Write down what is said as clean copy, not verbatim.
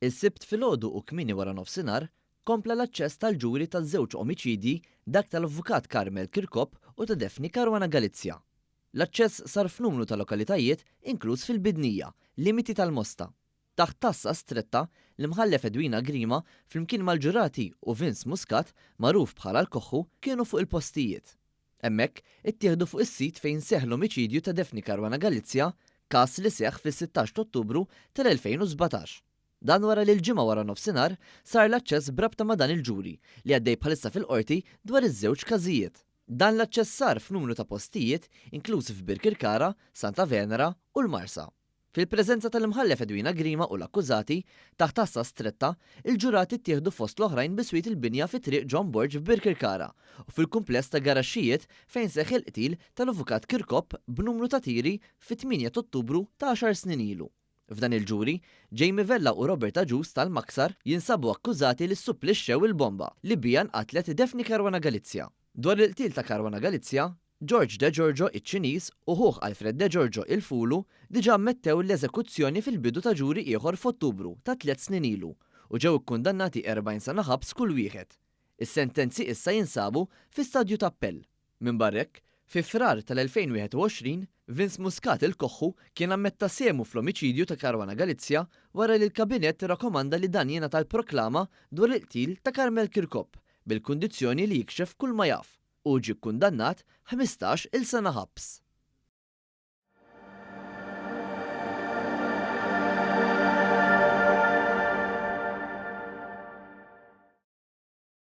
Is-Sibt filgħodu u kmieni waranofsinhar kompla l-aċċess tal-ġuri taż-żewġ omiċidji dak tal-Avukat Carmel Chircop u ta' Daphne Caruana Galizia. L-aċċess sar f'numru ta' lokalitajiet inkluż fil-Bidnija, limiti tal-Mosta. Taħt tassa stretta, l-Imħallef Edwina Grima flimkien mal-ġurati u Vince Muscat, magħruf bħala l-Koħħu, kienu fuq il-postijiet. Hemmhekk, ittieħdu fuq is-sit fejn seħħ l-omiċidju ta' Daphne Caruana Galizia, każ li seħħ fis-16 t'Ottubru tal-2017. Dan wara li l-Ġimgħa waranofsinhar sar l-aċċess b'rabta ma' dan il-ġuri li għaddej bħalissa fil-Qorti dwar iż-żewġ każijiet. Dan l-aċċess sar f'numru ta' postijiet, inkluż f'Birkirkara, Santa Venera u l-Marsa. Fil-preżenza tal-Imħallef Edwina Grima u l-akkużati, taħt għassa stretta, il-ġurati ttieħdu fost l-oħrajn biswit il-binja fi Triq John Borg f'Birkirkara u fil-kumpless ta' garaxxijiet fejn seħħ il-qtil tal-Avukat Chircop b'numru ta' tiri fit-tmienja t'Ottubru ta' għaxar snin ilu. F'dan il-ġuri, Jamie Vella u Robert Agius tal-Maksar jinsabu akkużati li ssupplixxew il-bomba li biha nqatlet Daphne Caruana Galizia. Dwar il-qtil ta' Caruana Galizia, George De Giorgio iċ-Ċiniż u ħuh Alfred De Giorgio il-Fulu diġà ammettew l-eżekuzzjoni fil-bidu ta' ġuri ieħor f'Ottubru ta' tliet snin ilu u ġew ikkundannati 40 sena ħabs kull wieħed. Is-sentenzi issa jinsabu fi stadju ta' appell. Minbarra hekk, fi Frar tal-2021, Vince Muscat il-Koħħu kien ammetta sehmu fl-omiċidju ta' Caruana Galizia wara li l-Kabinett irrakkomanda li dan jingħata l-proklama dwar il-qtil ta' Carmel Chircop bil-kundizzjoni li jikxef kulma jaf. Hu ġie kkundannat 15 il sena ħabs.